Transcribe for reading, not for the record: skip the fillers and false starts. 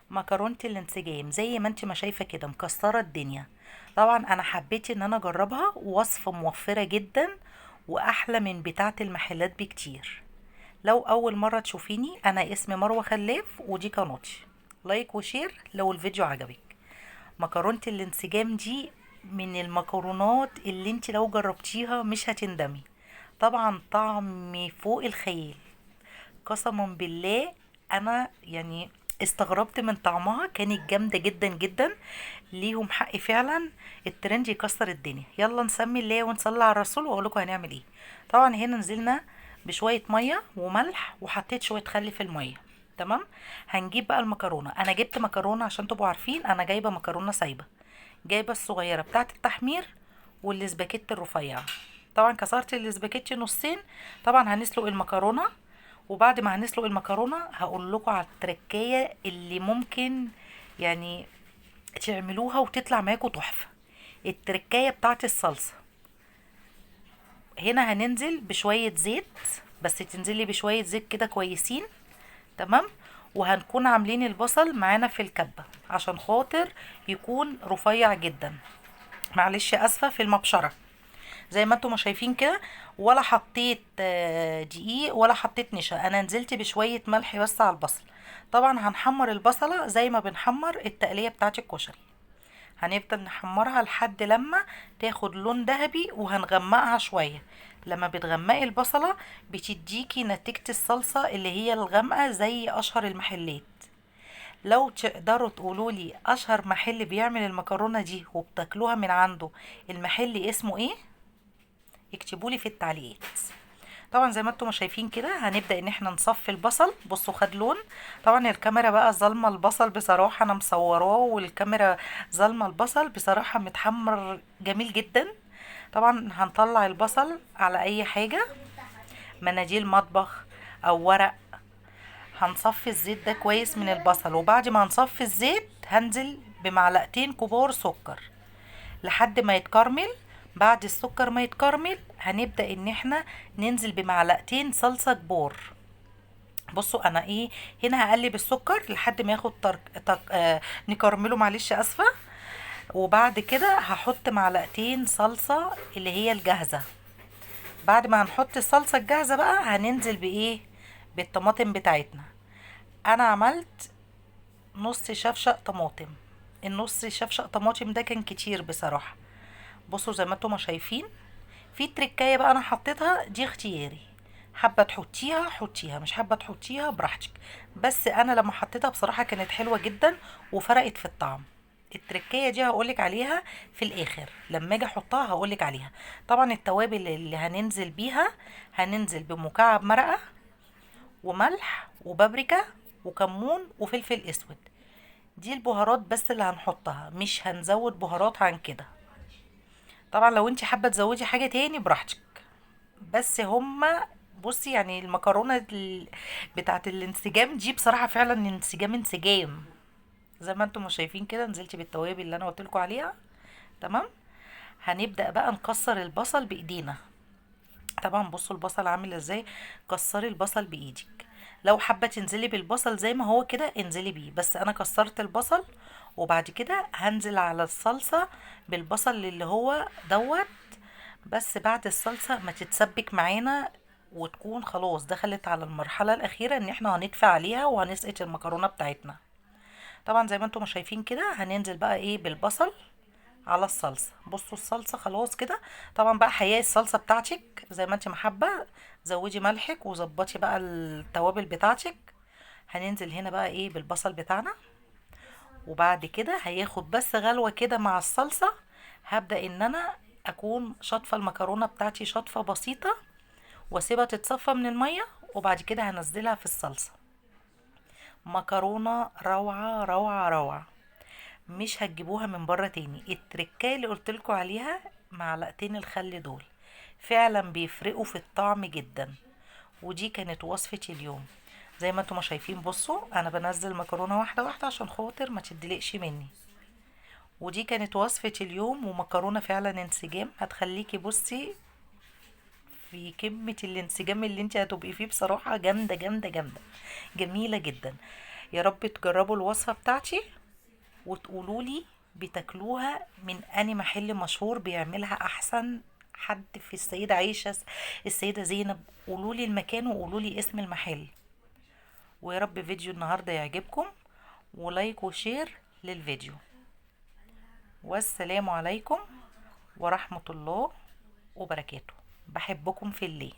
مكرونه الانسجام زي ما انت ما شايفه كده مكسرة الدنيا. طبعا انا حبيت ان انا اجربها، وصفه موفره جدا واحلى من بتاعه المحلات بكتير. لو اول مرة تشوفيني، انا اسمي مروه خلاف ودي قناتي. like و share لو الفيديو عجبك. مكرونه الانسجام دي من المكرونات اللي انت لو جربتيها مش هتندمي. طبعا طعم فوق الخيال، قسما بالله انا يعني استغربت من طعمها، كانت جامدة جدا جدا. ليهم حق فعلا، الترند يكسر الدنيا. يلا نسمي الله ونصلي على الرسول واقول لكم هنعمل ايه. طبعا هنا نزلنا بشوية مية وملح وحطيت شوية خل في المية، تمام. هنجيب بقى المكرونه. انا جبت مكرونه عشان تبقوا عارفين، انا جايبه مكرونه سايبه، جايبه الصغيرة بتاعه التحمير والاسباجيتي الرفيعة. طبعا كسرت الاسباجيتي نصين. طبعا هنسلق المكرونه، وبعد ما هنسلق المكرونه هقول لكم على التركية اللي ممكن يعني تعملوها وتطلع معاكم تحفة. التركية بتاعه الصلصه. هنا هننزل بشوية زيت، بس تنزلي بشوية زيت كده كويسين، تمام. وهنكون عاملين البصل معانا في الكبه عشان خاطر يكون رفيع جدا. معلش اسفه في المبشره، زي ما انتم ما شايفين كده، ولا حطيت دقيق ولا حطيت نشا، انا نزلت بشوية ملح بس على البصل. طبعا هنحمر البصله زي ما بنحمر التقليه بتاعه الكشري، هنفضل نحمرها لحد لما تاخد لون ذهبي، وهنغمقها شوية. لما بتغمقي البصله بتديكي نتيجة الصلصه اللي هي الغامقه زي اشهر المحلات. لو تقدروا تقولوا لي اشهر محل بيعمل المكرونه دي وبتاكلوها من عنده، المحل اسمه ايه؟ اكتبوا لي في التعليقات. طبعا زي ما انتم شايفين كده هنبدا ان احنا نصفي البصل. بصوا خد لون. طبعا الكاميرا بقى ظالمه البصل بصراحة، انا مصوراه والكاميرا ظالمه البصل بصراحة، متحمر جميل جدا. طبعا هنطلع البصل على اي حاجة، مناديل مطبخ او ورق. هنصفي الزيت ده كويس من البصل، وبعد ما هنصفي الزيت هنزل بمعلقتين كبار سكر لحد ما يتكرمل. بعد السكر ما يتكرمل هنبدأ ان احنا ننزل بمعلقتين صلصة كبار. بصوا انا ايه هنا هقلب السكر لحد ما ياخد نكرمله، معلش اسفة. وبعد كده هحط معلقتين صلصة اللي هي الجاهزة. بعد ما هنحط الصلصة الجاهزة بقى هننزل بايه؟ بالطماطم بتاعتنا. انا عملت نص شفشق طماطم، النص شفشق طماطم ده كان كتير بصراحة. بصوا زي ما انتم ما شايفين في تركايه بقى انا حطيتها، دي اختياري، حابة تحطيها حطيها، مش حابة تحطيها براحتك، بس انا لما حطيتها بصراحة كانت حلوة جدا وفرقت في الطعم. التركايه دي هقولك عليها في الاخر لما اجي احطها هقولك عليها. طبعا التوابل اللي هننزل بيها، هننزل بمكعب مرقه وملح وبابريكا وكمون وفلفل اسود، دي البهارات بس اللي هنحطها، مش هنزود بهارات عن كده. طبعا لو انت حابة تزودي حاجة تاني براحتك، بس هما بصي يعني المكرونه بتاعه الانسجام دي بصراحة فعلا انسجام انسجام. زي ما انتم ما شايفين كده نزلت بالتوابل اللي انا قلت لكم عليها، تمام. هنبدا بقى نكسر البصل بايدينا. طبعا بصوا البصل عامل ازاي، كسري البصل بايدك. لو حابة تنزلي بالبصل زي ما هو كده انزلي بيه، بس انا كسرت البصل. وبعد كده هنزل على الصلصه بالبصل اللي هو دوت، بس بعد الصلصه ما تتسبك معانا وتكون خلاص دخلت على المرحلة الاخيرة ان احنا هنطفي عليها وهنسقط المكرونه بتاعتنا. طبعا زي ما انتم شايفين كده هننزل بقى ايه بالبصل على الصلصه. بصوا الصلصه خلاص كده. طبعا بقى حياة الصلصه بتاعتك زي ما انت محبة، زودي ملحك وظبطي بقى التوابل بتاعتك. هننزل هنا بقى ايه بالبصل بتاعنا، وبعد كده هياخد بس غلوه كده مع الصلصه. هبدا ان انا اكون شاطفه المكرونه بتاعتي شطفه بسيطة واسيبها تتصفى من المية، وبعد كده هنزلها في الصلصه. مكرونه روعه روعه روعه، مش هتجيبوها من بره تاني. التركايه اللي قلتلكوا عليها معلقتين الخل دول فعلا بيفرقوا في الطعم جدا. ودي كانت وصفة اليوم زي ما انتم ما شايفين. بصوا انا بنزل مكرونه واحدة واحدة عشان خاطر ما تدلقش مني. ودي كانت وصفة اليوم، ومكرونه فعلا انسجام، هتخليكي بصي في قمة الانسجام اللي انت هتبقي فيه بصراحة. جامدة جامدة جامدة، جميلة جدا. يا رب تجربوا الوصفة بتاعتي وتقولوا لي بتاكلوها من اني محل مشهور بيعملها احسن حد في السيدة عيشة، السيدة زينب. قولوا لي المكان وقولوا لي اسم المحل. ويا رب فيديو النهاردة يعجبكم، و like و share للفيديو. والسلام عليكم ورحمة الله وبركاته. بحبكم في الله.